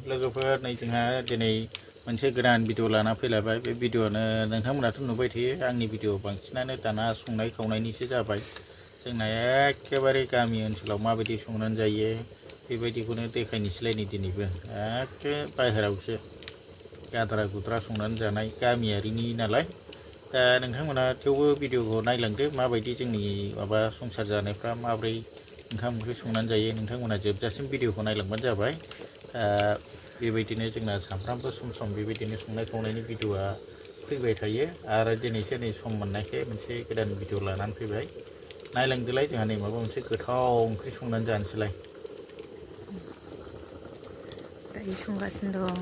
लोगोफोर नै जोंहा दिनै मोनसे गोदान भिडिअ लाना फैलायबाय बे भिडिअआनो नोंथांमोनाथ' नुबाय थायो आंनि भिडिअ बांसिनानो दाना संनाय खावनायनिसो जाबाय जोंना एखेबारे गामि ओनसोलाव माबायदि संनानै जायो बेबायदिखौनो देखायनोसैलाय नै दिनैबो एखे बाहेरायावसो गाद्रा गुद्रा संनानै जानाय गामियारिनि नालाय दा नोंथांमोना थेवबो भिडिअखौ नायलांदो माबायदि जोंनि माबा संसार जानायफ्रा माब्रै ओंखाम ओंख्रि संनानै जायो नोंथांमोना जोबजासिम भिडिअखौ नायलांबानो जाबाय बेबायदिनो जोंना सानफ्रामबो सम सम बेबायदिनो संनाय खावनायनि भिडिअआ फैबाय थायो आरो दिनैसो नै सम मोननायखाय मोनसे गोदान भिडिअ लानानै फैबाय नायलांदोलाय जोंहा नै माबा मोनसे गोथाव ओंख्रि संनानै जानोसैलाय दायो संगासिनो दं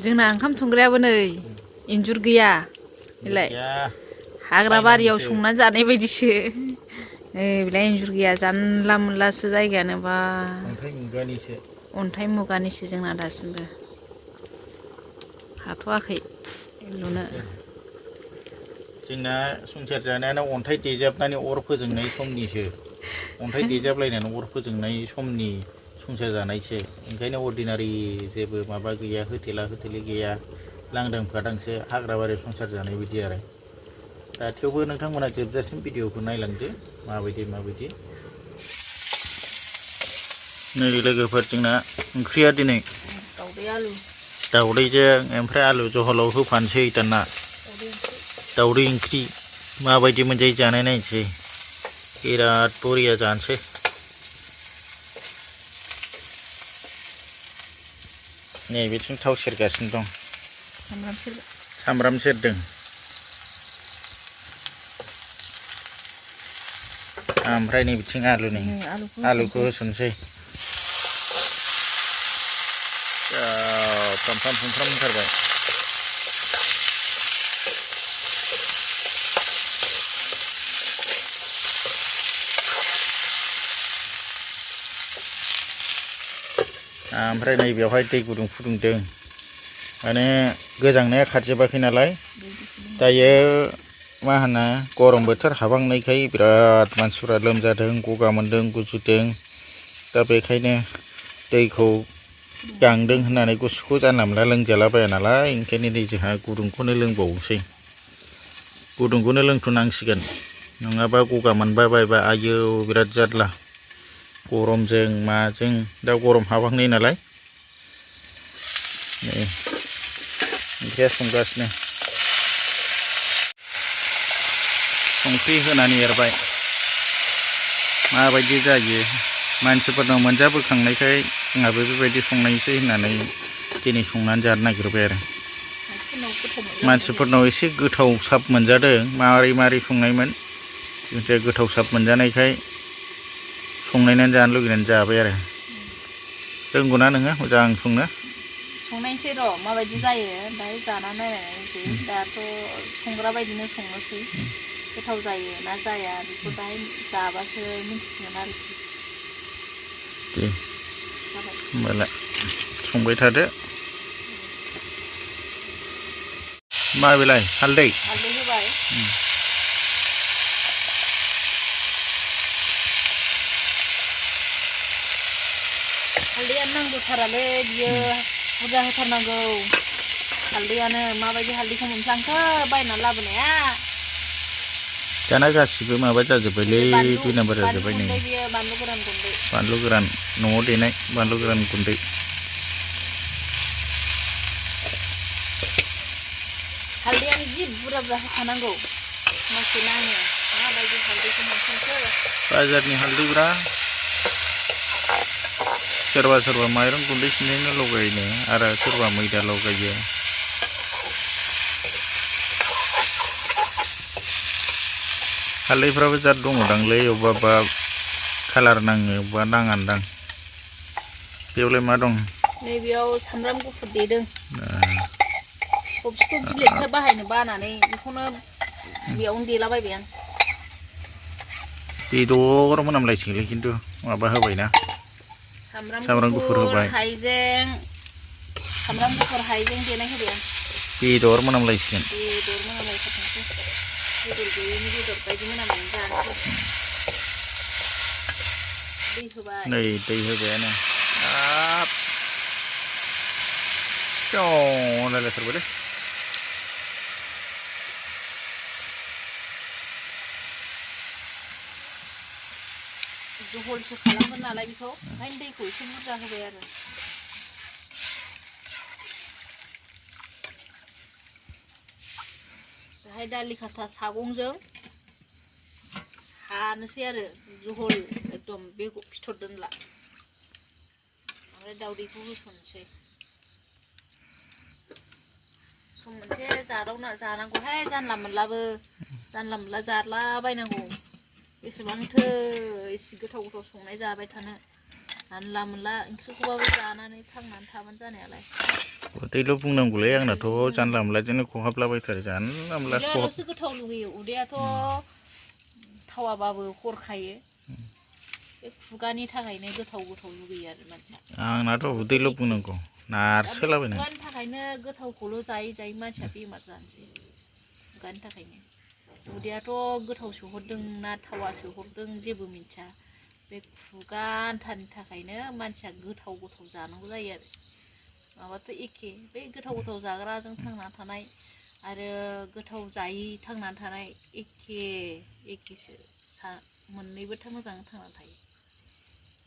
जोंना ओंखाम संग्रायाबो नै इन्जुर गैया बेलाय हाग्रा बारियाव संनानै जानाय बायदिसो बेलाय इन्जुर गैया जानला मोनलासो जायगायानो बा अन्थाइ मुगानिसो जोंना दासिमबो हाथ'वाखै लुनो जोंना संसार जानायानो अन्थाइ देजाबनानै अर फोजोंनाय समनिसो अन्थाइ देजाबलायनानै अर फोजोंनाय समनि संसार जानायसो ओंखायनो अर्डिनारि जेबो माबा गैया होथेला होथेलि गैया लांदां फादांसो हाग्रा बारियाव संसार जानाय बायदि आरो दा थेवबो नोंथांमोना जोबजासिम भिडिअखौ नायलांदो माबायदि नै लोगोफोर जोंना ओंख्रिया दिनै दाउदैजों ओमफ्राय आलु जहलाव होफानोसै दाना दाउदै ओंख्रि माबायदि मोनजायो जानाय नायनोसै बिराद बरिया जानोसै नै बिथिं थाव सेरगासिनो दं सामब्राम सेरदों ओमफ्राय नै बिथिं आलुखौ होसनसै फ्राम होनथारबाय ओमफ्राय नै बेवहाय दै गुदुं फुदुंदों माने गोजांनाया खारजोबाखै नालाय दायो मा होनो गरम बोथोर हाबांनायखाय बिराद मानसिफ्रा लोमजादों गगा मोनदों गुजुदों दा बेखायनो दैखौ गांदों होननानै गुसुखौ जानला मोनला लोंजालाबाया नालाय ओंखायनो नै जोंहा गुदुंखौनो लोंबावनोसै गुदुंखौनो लोंथ'नांसिगोन नङाबा गगा मोनबा बायबा आयौ बिराद जारला गरमजों माजों दा गरम हाबांनाय नालाय नै ओंख्रिया संगासिनो संख्रि होनानै एरबाय माबायदि जायो मानसिफोरनाव मोनजाबोखांनायखाय जोंहाबो बेबायदि संनायसै होननानै दिनै संनानै जानो नागिरबाय आरो मानसिफोरनाव एसे गोथाव साब मोनजादों मारै संनायमोन ओमफ्राय गोथाव साब मोनजानायखाय संनायनानै जानो लुगैनानै जाबाय आरो रोंगौना नोङो मोजां संनायसै र' माबायदि जायो ओमफ्राय जानानै नायनायसै दाथ' संग्रा बायदिनो संनोसै गोथाव जायो ना जाया बेखौ दाहाय जाबासो मिन्थिगोन आरोखि दे होमबालाय संबाय थादो मा बेलाय हालदै होबाय हालदैयानो नांगौथारालै बियो बुरजा होथारनांगौ हालदैयानो माबायदि हालदैखौ मोनफ्लांखो बायनानै लाबोनाया दाना गासिबो माबा जाजोब्बायलै दुइ नाम्बार जाजोब्बाय नै बानलु गोरान न'आव देनाय बानलु गोरान गुन्दै हालदैयानो जि बुरजा होखानांगौ मासे नाङो माबायदि हालदैखौ मोनफ्लांखो बाजारनि हालदैब्रा सोरबा माइरं गुन्दै सिन्थायनो लगायोनो आरो सोरबा मैदा लगायो हालदैफ्राबो जात दङदांलै अबेबा कालार नाङो अबेबा नाङानदां बेयावलाय मा दं नैबेयाव सामब्राम गुफुर देदों थबसिखौ गिलिरखौ बाहायनो बानानै बेखौनो बेयावनो देलाबायबाय आं बेदर मोनामलायसिगोनलै खिन्थु माबा होबायना सामब्राम गुफुर होबाय हाइजें सामब्राम गुफुर हाइजें देनाय होबाय आं बेदर मोनामलायसिगोन बेदर मोनामलायथारथोंसै बेदर गैयैनि बेदर बायदि मोनामनानै जानोसै नै दै होबायानो हाब ज' रायलायथारबायलै जहलसो खालामगोन नालाय बेखौ ओंखायनो दैखौ एसे बुरजा होबाय आरो दाहाय दालि खाथा सागंजों सानोसै आरो जहल एकदम बे फिथर दोनला ओमफ्राय दावदैखौ होसननोसै सम मोनसे जानांगौहाय जानला मोनला जालाबायनांगौ बेसेबांथो एसे गोथाव संनाय जाबाय थानो जानला मोनला ओंख्रिखौबाबो जानानै थांनानै थाबानो जानायालाय उदैल' बुंनांगौलै आंनाथ' जानला मोनलाजोंनो खहाबलाबायथारो जानला मोनला उदैयाल'सो गोथाव लुगैयो उदैयाथ' थावाबाबो हरखायो बे खुगानि थाखायनो गोथाव लुगैयो आरो मानसिया आंनाथ' उदैल' बुंनांगौ नारसोलाबायनाय खुगानि थाखायनो गोथावखौल' जायै मानसिया बेमार जानोसै खुगानि थाखायनो उदैयाथ' गोथाव सोहरदों ना थावा सोहरदों जेबो मिथिया बे खुगा आन्थानि थाखायनो मानसिया गोथाव जानांगौ जायो आरो माबाथ' एखे बै गोथाव जाग्राजों थांना थानाय आरो गोथाव जायै थांनानै थानाय एखेसो मोननैबो मोजाङै थांनानै थायो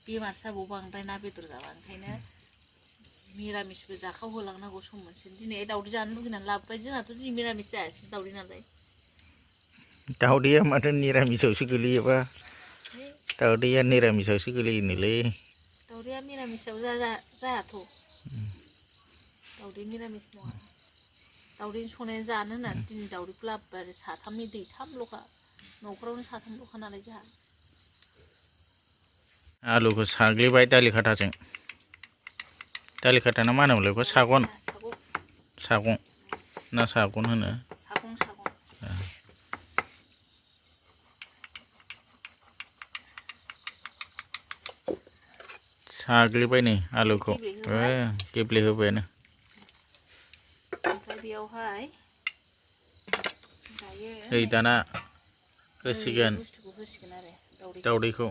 बेमार जाबाव बांद्राय ना बेदर जाबा ओंखायनो मिरामिसबो जाखावहोलांनांगौ सम मोनसे दिनै दावदै जानो लुगैनानै लाबोबाय जोंहाथ' दिनै मिरामिस जायासै दावदै नालाय दावदैया माथो निरामिसावसो गोलैयोबा दावदैया निरामिसावसो गोलैयोनोलै दावदैया मिरामिसाव जायाथ' दावदै मिरामिस नङा दावदैनि संनाय जानो होननानै दिनै दावदैखौ लाबोबाय आरो साथामनि दैथामल'खा न'खरावनो साथामल'खा नालाय जोंहा आलुखौ साग्लिबाय दालि खाथाजों दालि खाथा ना मा होनोमोनलाय बेखौ सागन ना सागन होनो सागं साग्लिबाय नै आलुखौ गेब्लेहोबायानो ओमफ्राय बेयावहाय नै दाना होसिगोन आरो दावदैखौ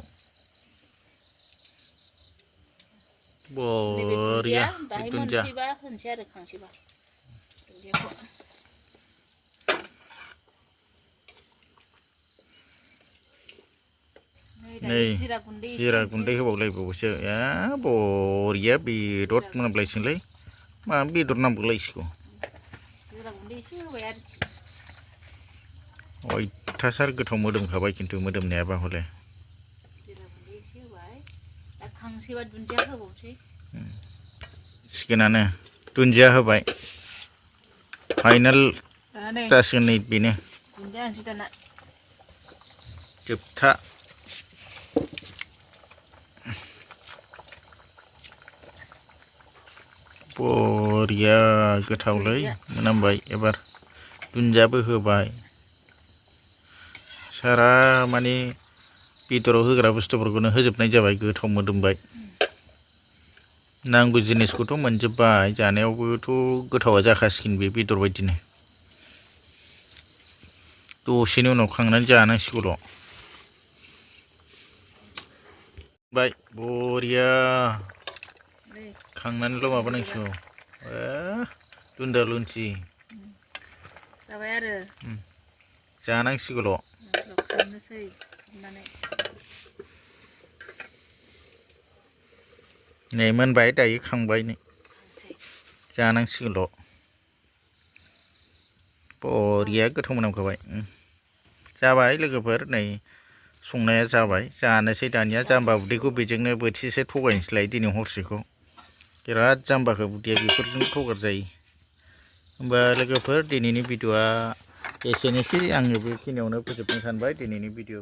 बरिया दाहाय मोनसैबा होनसै आरो खांसैबा दुन्दियाखौ नै जिरा गुन्दै होबावलायबावोसो बरिया बेदर मोनामलायसिगोनलै मा बेदर नांबावलायसिगौ जिरा गुन्दै एसे होबाय आरोखि अयथासार गोथाव मोदोमखाबाय खिन्थु मोदोमनायाबा हले जिरा गुन्दै एसे होबाय दा खांसैबा दुन्दिया होबावसै सिकेनानो दुन्दिया होबाय फाइनाल जासिगोन नै बेनो दुन्दिया होनसै दाना जोबथा बरिया गोथावलै मोनामबाय एबार दुन्दियाबो होबाय सारा माने बेदराव होग्रा बुस्थुफोरखौनो होजोबनाय जाबाय गोथाव मोदोमबाय नांगौ जिनिसखौथ' मोनजोबबाय जानायावबोथ' गोथावा जाखासिगोन बे बेदर बायदिनो दसेनि उनाव खांनानै जानांसिगौल' बाय बरिया खांनानैल' माबानांसिगौ दुन्दा लुन्थि जाबाय आरो जानांसिगौल' खांनोसै खांनानै नै मोनबाय दायो खांबाय नै जानांसिगोनल' बरिया गोथाव मोनामखाबाय जाबाय लोगोफोर नै संनाया जाबाय जानोसै दानिया जाम्बा उदैखौ बेजोंनो बोथिसे थगायनोसैलाय दिनै हरसेखौ बिराद जाम्बाखौ उदैया बेफोरजों थगार जायो होमबा लोगोफोर दिनैनि भिडिअ'आ एसेनोसै आङो बेखिनियावनो फोजोबनो सानबाय दिनैनि भिडिअ'